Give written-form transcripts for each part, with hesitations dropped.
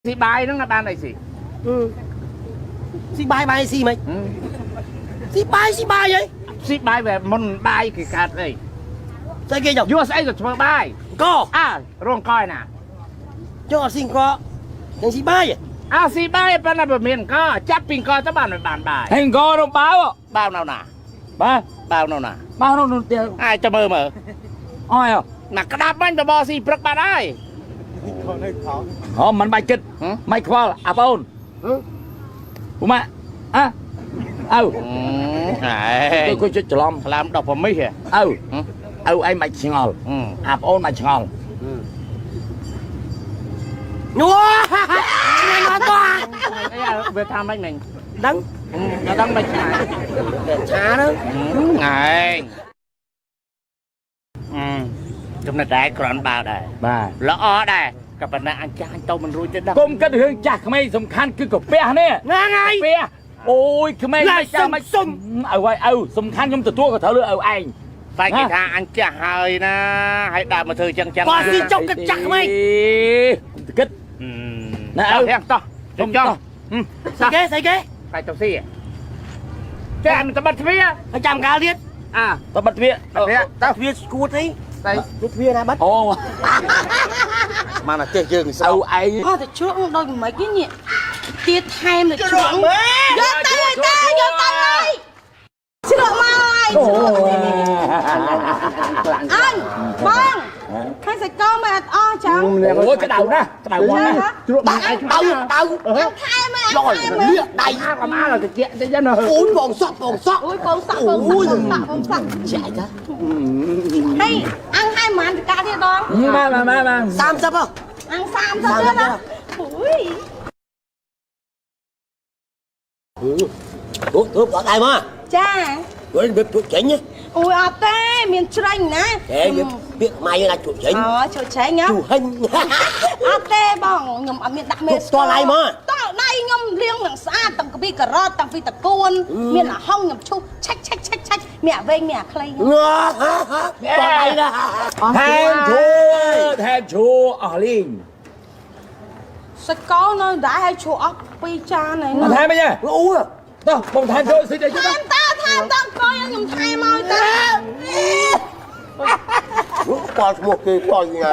ស៊ីបាយហ្នឹងបានអីស៊ី ស៊ីបាយបាយស៊ីមិនស៊ីបាយស៊ីបាយអី ស៊ីបាយវាមុនបាយគេកើតអី ស្អីគេចុះ យកស្អីទៅធ្វើបាយ ក អើរងកយណា ចុះអត់ស៊ីកនឹងស៊ីបាយ អើស៊ីបាយប៉ុន្តែបើមានកចាប់ពីកទៅបានបានបាយ ហេងករំបាវ បាវនៅណា បាទ បាវនៅណា បាវនៅនោះទៀត អាចទៅមើលមើល អយ ណាក្តាប់បាញ់បបស៊ីព្រឹកបាត់ហើយ ហមមិនបាច់គិតមិនខ្វល់អាបងអូនពូម៉ាក់អើអៅ ហេ គួយចុចច្រឡំ ខ្លាមដកប្រមិះ អៅអៅឯងមិនឆ្ងល់អាបងអូនមិនឆ្ងល់ នោះឆ្ងាញ់មកតោះ អីវាថាម៉េចមិញ ដឹង ដឹងមិនឆ្ងាយ ឆាហ្នឹង ឯងចំណិតដែរក្រាន់បើដែរ បាទ ល្អដែរក៏ប៉ុន្តែអញចាស់អញទៅមិនរួចទេដឹង គុំគិតរឿងចាស់ក្មេងសំខាន់គឺកាពះនេះ ហ្នឹងហើយ ពះអូយក្មេងចាស់មិនសុំឪហើយឪសំខាន់ខ្ញុំទទួលក៏ត្រូវលើឪឯង តែគេថាអញចាស់ហើយណាហើយដើរមកធ្វើចឹងចឹង បើស៊ីចុកគិតចាស់ក្មេង គិត ណាឪតោះចង់ចង់ ស្អីគេស្អីគេ តែទៅស៊ីចេះអញទៅបាត់ទ្វា ហើយចាំកាលទៀត អើ ទៅបាត់ទ្វា ទៅ ទ្វាស្គួតអី តែ នេះទ្វាណាបាត់ អូ មកណាចេះយើង ឪឯង អត់ទៅជ្រក់ដូចមិនទេនេះទៀតថែមទៅជ្រក់យកទៅហើយតាយកទៅហើយជ្រក់មកហើយ អូ អញបងខាងសាច់កមិនអត់អស់ចឹង អូយក្តៅណាស់ក្តៅមាត់ណាស់ ជ្រក់មកឯង ដៅដៅ អញថែមអញ លយ ថែម លៀកដៃ អាកំអាលទៅជាតិចណា អូយបងសក់បងសក់ អូយបងសាក់បងសាក់បងសាក់បងសាក់ ចាយតា ហេអញឲ្យប៉ុន្មានតកាទៀតបង មកមកមកមក 30ហ៎ អញ30ទៀតណាអូយ អូធ្វើបងដៃមក ចា វិញវាជួបចេញ អូយអត់ទេមានច្រាញ់ណា ហេវាពាក្យខ្មែរយើងអាចជួបចេញ អូជួយច្រាញ់ហ៎ ជួហិញ អត់ទេបងខ្ញុំអត់មានដាក់មេ តដៃមក តដៃខ្ញុំលាងនឹងស្អាតតាំងពីការ៉ុតតាំងពីតកួនមានអាហុងខ្ញុំឈូសឆាច់ឆាច់ឆាច់ឆាច់មានអាវែងមានអាខ្លី ងើតដៃណា ថែមឈូថែមឈូអស់លីង សាច់កោនៅដែរហើយជ្រក់អស់2ចានហើយ មកថែមវិញ អូ តោះបងថែមចូលស៊ីទៅ ថែមតើថែមតើអង្គុយខ្ញុំថែមឲ្យតើ ប៉លឈ្មោះគេប៉លណា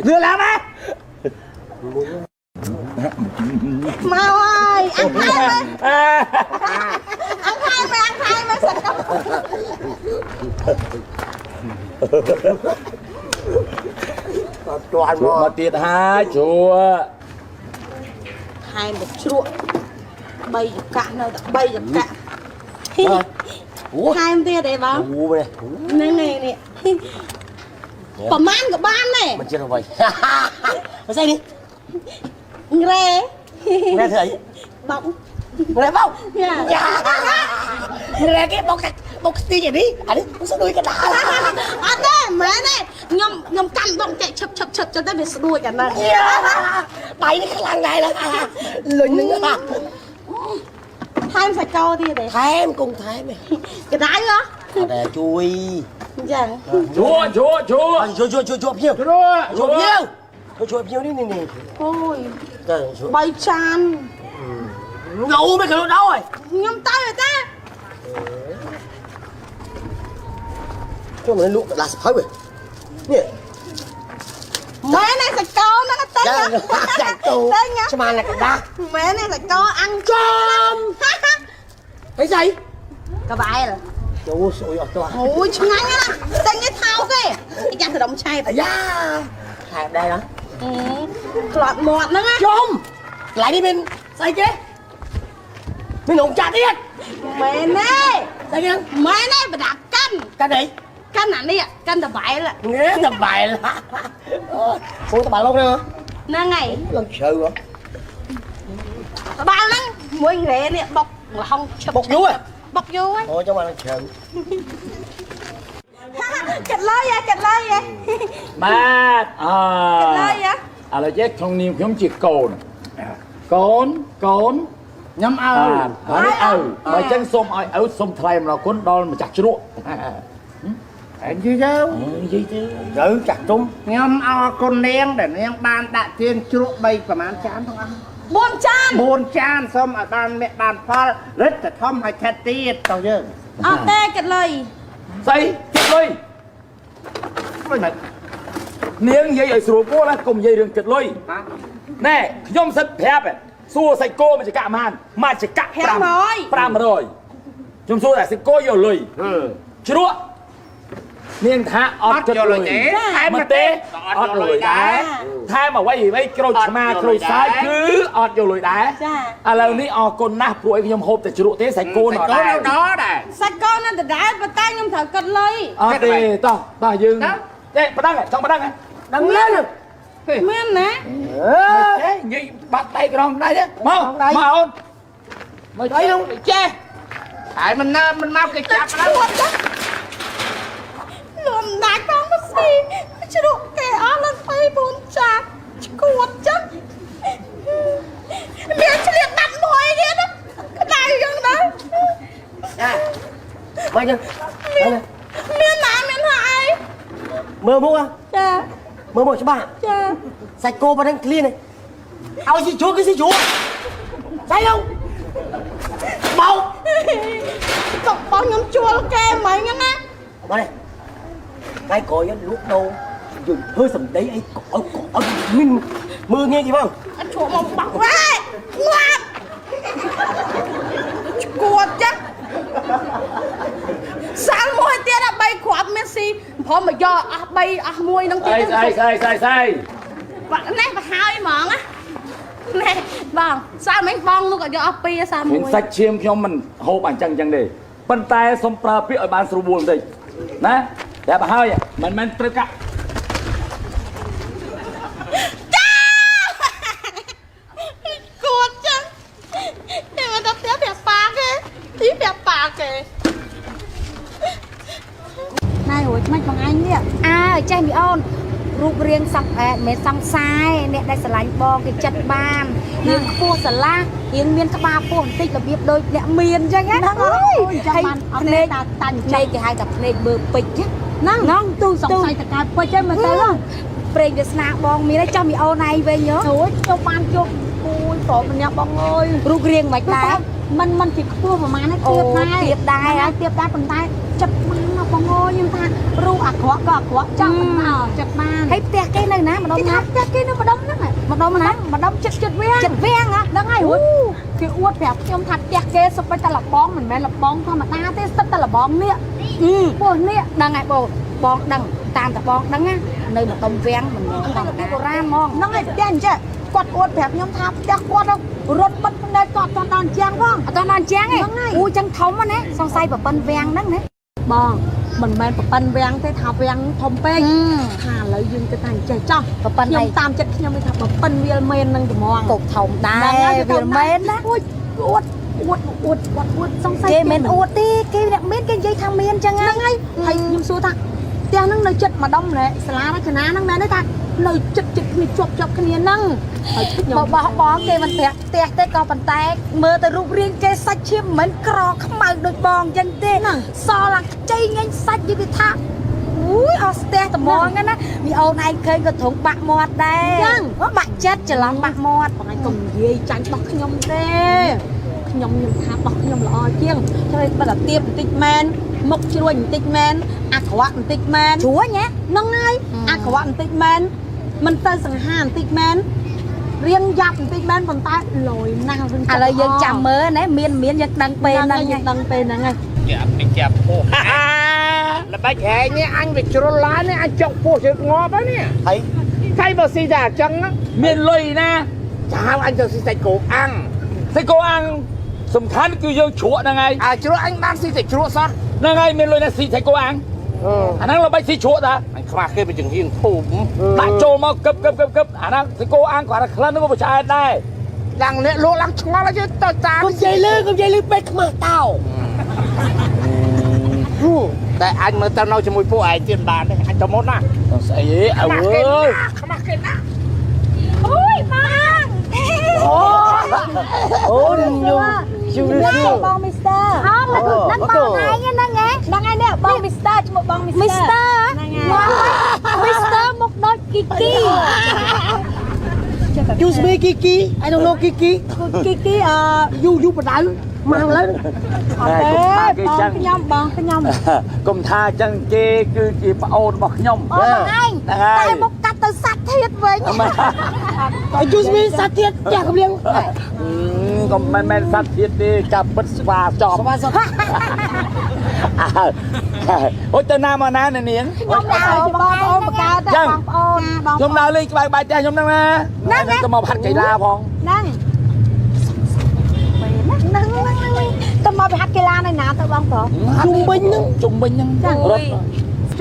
លឿនឡើងមក មកហើយអញថែមអញថែមអញថែមសាច់កោ អត់ទាន់ ជ្រក់ មក មកទៀតហើយជ្រក់ ថែមទៅជ្រក់3ចកាក់នៅតែ3ចកាក់ អូ ថែមទៀតទេបង អូនេះ ហ្នឹងនេះនេះប្រហែលក៏បានដែរ មិនជិះអ្វីមិនស្អីនេះ រ៉េ នេះធ្វើអី បោក រ៉េបោក យ៉ា រ៉េគេបោកបោកស្ទីនេះអានេះស្ដួយកដាល អត់ទេមែនទេខ្ញុំខ្ញុំកាន់បងចេះឈឹបឈឹបឈឹបចឹងទៅវាស្ដួចអាហ្នឹង ដៃនេះខ្លាំងដែរលុញនឹង ថែមសាច់កោទៀតទេ ថែមគង់ថែមក ដៅហ៎ អត់តែជួយ អញ្ចឹង ជ្រក់ជ្រក់ជ្រក់ ជួយជួយជួយជួយភ្ញៀវ ជ្រក់ ជួយភ្ញៀវជួយភ្ញៀវនេះនេះនេះ អូយ ទៅជួយ បីចាន ងូមិនក៏ដល់ហើយ ខ្ញុំទៅទេតា ជួយមិនលក់កដាស់សភៅនេះ មែនទេសាច់កោហ្នឹងទៅ ចាចាតូស្មានតែកដាស់ មែនទេសាច់កោអាំង ចំហើយស្អី កបែល ចូលស្អុយអស់តោះ អូយឆ្ងាញ់ណាស់តែញ៉េថោកទេយ៉ាសរំឆែប អាយ៉ាថែមដែរណា ក្លត់មាត់ហ្នឹងណា ចំកន្លែងនេះមានស្អីគេមាននំចាក់ទៀត មែនទេ ស្អីគេ មែនទេបដាកាន់ កាន់អី កាន់អានេះកាន់តបែល នេះតបែលអូតបែលលោកហ្នឹង ហ្នឹងហើយ ឡើងជ្រៅហ៎ តបែលហ្នឹងមួយរ៉េនេះបុកលហុងឈឹប បុកយូរ បុកយូរហើយ អូចាំមកឡើងជ្រៅ កាត់ឡើយកាត់ឡើយ បាទអ កាត់ឡើយ ឥឡូវចេះក្នុងនាមខ្ញុំជាកូន កូនកូន ខ្ញុំអើ បាទហើយឪបើអញ្ចឹងសូមឲ្យឪសូមថ្លែងអំណរគុណដល់ម្ចាស់ជ្រក់ និយាយទៅ និយាយទៅ ទៅចាស់ទុំ ខ្ញុំអរគុណនាងដែលនាងបានដាក់ទៀនជ្រក់3ប្រហែលចានទាំងអស់ 4ចាន 4ចានសូមឲ្យបានមេបានផលរិទ្ធធំឲ្យឆាត់ទៀតតោះយើង អត់ទេគិតលុយ ស្អីគិតលុយ លុយមិន នាងនិយាយឲ្យស្រួលពោះណាកុំនិយាយរឿងគិតលុយ ហ៎ ណែខ្ញុំសិតប្រាប់សួរសាច់គោមួយចកម៉ានមួយចក500 500ខ្ញុំសួរតែសាច់គោយកលុយជ្រក់នាងថាអត់គិតលុយ ថែម មកទេអត់លុយដែរថែមអ្វីអ្វីក្រូចឆ្មាក្រូចសើចគឺអត់យកលុយដែរ ចា ឥឡូវនេះអរគុណណាស់ព្រោះអីខ្ញុំហូបតែជ្រក់ទេសាច់គោ សាច់គោ នៅដែរ នៅដល់ដែរ សាច់គោនៅដដែលប៉ុន្តែខ្ញុំត្រូវគិតលុយ អត់ទេតោះតោះយើងទេប៉ណ្ណឹងចង់ប៉ណ្ណឹងហ៎ ដឹងលឿន មានណា អឺ ទេនិយាយបាត់ដៃក្រមដៃទេមកមកអូន មកអីនោះ ចេះហើយមិនណាមិនមកគេចាប់ ឈួតចាលំដាច់ផងមកស៊ីជ្រក់គេអស់ឡើង24ចានឈួតចាមានឆ្លៀតបាត់មួយទៀតណាក្តៅយ៉ាងដែរ ចាមកចឹង មានណាមានថាអី មើលមុខ ចា មើលមុខច្បាស់ ចា សាច់គោប៉ុណ្ណឹងឃ្លានឲ្យស៊ីជ្រក់គឺស៊ីជ្រក់ស្អីនោះបោក កុំបងខ្ញុំជួលគេមិញហ្នឹងណា មកនេះថ្ងៃក្រោយលក់ដូរយើងធ្វើសម្ដីអីក៏ឲ្យក៏ឲ្យមានមើលងាយគេបង អត់ជ្រក់មកបាក់វ៉េងាប់ឈួតចាសាល់មួយទៀតអា3គ្រាប់មានស៊ីព្រមមកយកអស់3អស់មួយហ្នឹង ស្អី ទៀត ស្អីស្អីស្អីស្អី បាក់នេះប្រហើយហ្មងណានេះបងសាល់មិញបងលោកក៏យកអស់2សាល់ មាន មួយ សាច់ឈាមខ្ញុំមិនហូបអញ្ចឹងអញ្ចឹងទេប៉ុន្តែសូមប្រើពាក្យឲ្យបានស្រួលបន្តិចណាតែបើហើយមិនមែនត្រូវកាក់ ចាគួតចឹងតែមកដល់ផ្ទះប្រាប់ប៉ាគេទីប្រាប់ប៉ាគេ ណែរួចមិនបងឯងនេះអើចេះមីអូនរូបរាងសង្អែមិនសង្សារអ្នកដែលស្រឡាញ់បងគេចិត្តបានរៀងខ្ពស់ស្រឡះរៀងមានក្បាលពោះបន្តិចរបៀបដូចអ្នកមានអញ្ចឹងណា ហ្នឹងហើយចាំបានអត់ ភ្នែក តាតាញ់ ភ្នែកគេហៅថាភ្នែកមើលពេជ្រ ហ្នឹង ហ្នឹងទូ សង្ស័យតកែពេជ្រហ្នឹងមើលទៅ ព្រេងវាសនាបងមានហើយចុះមីអូនឯងវិញហ៎ អូយខ្ញុំបានជួបគួយប្រុសម្នាក់បងអើយ រូបរាងមិនដែរ មិនជាខ្ពស់ប្រហែលទេទៀបដែរ ទៀបដែរ ហើយទៀបដែរប៉ុន្តែចិត្តបានណាបងអើយខ្ញុំថារូបអាក្រក់ក៏អាក្រក់ចង់មិនមកចិត្តបាន ហើយផ្ទះគេនៅណាម្ដុំ គេ ណា ថាផ្ទះគេនៅម្ដុំហ្នឹង ម្ដុំណា ម្ដុំចិត្តចិត្តវាំង ចិត្តវាំងហ៎ ហ្នឹងហើយរួចគេអួតប្រាប់ខ្ញុំថាផ្ទះគេសុបិតតែលបងមិនមែនលបងធម្មតាទេសិតតែលបងនេះពោះនេះ ដឹងហើយបងបងដឹងតាមតែបងដឹងណានៅម្ដុំវាំងមិនមែនធម្មតាបុរាណហ្មង ហ្នឹងហើយផ្ទះអញ្ចឹងគាត់អួតប្រាប់ខ្ញុំថាផ្ទះគាត់រត់បិទភ្នែកគាត់អត់ដល់ជាងផង អត់ដល់អញ្ចឹងទេអូចឹងធំណាសង្ស័យប្រពន្ធវាំងហ្នឹងណា បងមិនមែនប្រប៉ិនវាំងទេថាវាំងធំពេកថាឥឡូវយើងទៅតែអញ្ចេះចោះ ប្រប៉ិន ខ្ញុំតាមចិត្តខ្ញុំថាប្រប៉ិនវាលមែននឹងត្មង កុកធំដែរវាលមែនណា អួតអួតអួតអួតអួតអួតសង្ស័យ គេមិនអួតទេគេអ្នកមានគេនិយាយថាមានចឹង ហ្នឹងហើយហើយខ្ញុំសួរថាផ្ទះហ្នឹងនៅចិត្តម្ដុំណែសាលារចនាហ្នឹងមែនទេថានៅចិត្តចិត្តគ្នាជាប់ជាប់គ្នាហ្នឹងហើយខ្ញុំ បបោះបងគេមិនប្រាប់ផ្ទះទេក៏ប៉ុន្តែមើលទៅរូបរាងគេសាច់ឈាមមិនមែនក្រខ្មៅដូចបងចឹងទេសឡើងខ្ចីងាញ់សាច់យីគេថាអូយអស់ស្ទះត្មងណាមីអូនឯងឃើញក៏ត្រង់បាក់មាត់ដែរបាក់ចិត្តច្រឡំបាក់មាត់ បងឯងកុំនិយាយចាញ់របស់ខ្ញុំទេខ្ញុំខ្ញុំថារបស់ខ្ញុំល្អជាងត្រូវបើតែទៀបបន្តិចមែនមុខជ្រួញបន្តិចមែនអាក្រក់បន្តិចមែន ជ្រួញហ៎ ហ្នឹងហើយអាក្រក់បន្តិចមែនមិនទៅសង្ហាបន្តិចមែនរៀងយ៉ាប់បន្តិចមែនប៉ុន្តែលយណាស់វិញ ឥឡូវយើងចាំមើលណាមានមានយើងដឹងពេលហ្នឹង យើងដឹងពេលហ្នឹងហើយ ចាប់ពីចាប់ពោះល្បិចហែងនេះអញវាជ្រុលឡាននេះអញចុកពោះជើងងាប់ហើយនេះ ហើយ ថៃបើស៊ីតែអញ្ចឹង មានលុយណា ចៅអញទៅស៊ីសាច់គោអាំង សាច់គោអាំងសំខាន់គឺយើងជ្រក់ហ្នឹងហើយ អាជ្រក់អញបានស៊ីតែជ្រក់សត ហ្នឹងហើយមានលុយណាស៊ីសាច់គោអាំងអាហ្នឹងល្បិចស៊ីជ្រក់តា អញខ្វះគេไปចង្ហៀងភូមិ ដាក់ចូលមកកឹបកឹបកឹបកឹបអាហ្នឹងសាច់គោអាំងគាត់ថាក្លិនហ្នឹងក៏ឆ្អែតដែរ ឡើងអ្នកលក់ឡើងឆ្ងល់ហើយទៅតា កុំនិយាយលឺកុំនិយាយលឺពេកខ្មាស់តោ តែអញមើលទៅនៅជាមួយពួកឯងទៀតបានទេអញទៅមុនណា ស្អីអើ ខ្មាស់គេ យ ណាខ្មាស់គេណា អូយបង អូខ្ញុំជឿ បងមីស្ទ័រ អមហ្នឹងបងឯងហ្នឹងហ៎ ហ្នឹងហើយនេះបងមីស្ទ័រឈ្មោះបង មីស្ទ័រមកមីស្ទ័រមកដូចគីគី You speak Kiki I don't know Kiki គីគីអឺ យូយូបដៅមកឡើយ អត់ទេបងខ្ញុំបងខ្ញុំ កុំថាអញ្ចឹងគេគឺជាប្អូនរបស់ខ្ញុំ អូបងឯង ហ្នឹងហើយ តែមកកាត់ទៅសัตว์ធាតវិញ You speak សាទៀតផ្ទះកំលៀង កុំមិនមែនសត្វធាតទេចាប់ពិតស្វាចំ ស្វាស អើអូយទៅណាមកណាអ្នកនាង ខ្ញុំដើរ បងប្អូនបកើត ចឹង បងប្អូនបង ខ្ញុំដើរលេងក្បែរបាយផ្ទះខ្ញុំហ្នឹងណាទៅមកផាត់កីឡាផង ហ្នឹង ហ្នឹងហ្នឹងទៅមកពីហាត់កីឡានៅណាទៅបងប្រុស ជុំវិញហ្នឹង ជុំវិញហ្នឹងរត់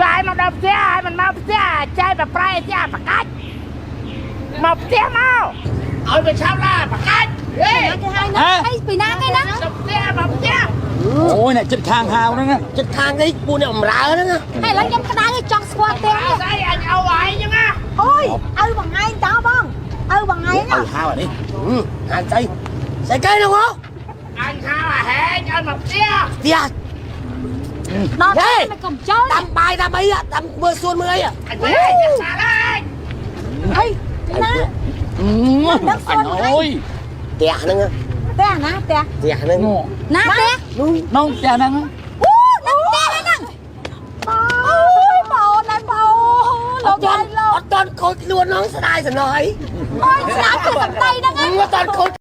ចាយមកដល់ផ្ទះហើយមិនមកផ្ទះចាយប្រប្រែផ្ទះប្រកាច់មកផ្ទះមកឲ្យវាឆាប់ឡាប្រកាច់ហេ គេហៅណាអីពីណាគេណា ដល់ផ្ទះមកផ្ទះ អូយអ្នកចិត្តខាងហាវហ្នឹងណា ចិត្តខាងនេះពួកអ្នកបំរើហ្នឹង ហើយឥឡូវខ្ញុំក្តៅចង់ស្គាល់ផ្ទះនេះ ស្អីអញឲ្យឯងចឹងណា អូយឪបងឯងតើបងឪបងឯង ឲ្យហាវអានេះ ហាងស្អីស្អីគេហ្នឹងហ៎ អញហៅអាហែងឲ្យមកផ្ទះ ផ្ទះ ដល់តែមិនកុំចូល ដាំបាយដាំអីដាំមើលសួនមើលអី អញវិញសាឡាញ អីណា អញអូយ ផ្ទះហ្នឹង ផ្ទះណាផ្ទះ ផ្ទះហ្នឹង ណាផ្ទះ នងផ្ទះហ្នឹង អូនឹងផ្ទះហ្នឹង អូយបងអូនហើយបង អ លោក ត់ទាន់ លោក អត់ទាន់ខូចខ្លួនហ្នឹងស្ដាយសំណោះអី អូយស្ដាប់គឺសំដីហ្នឹង អត់ទាន់ខូច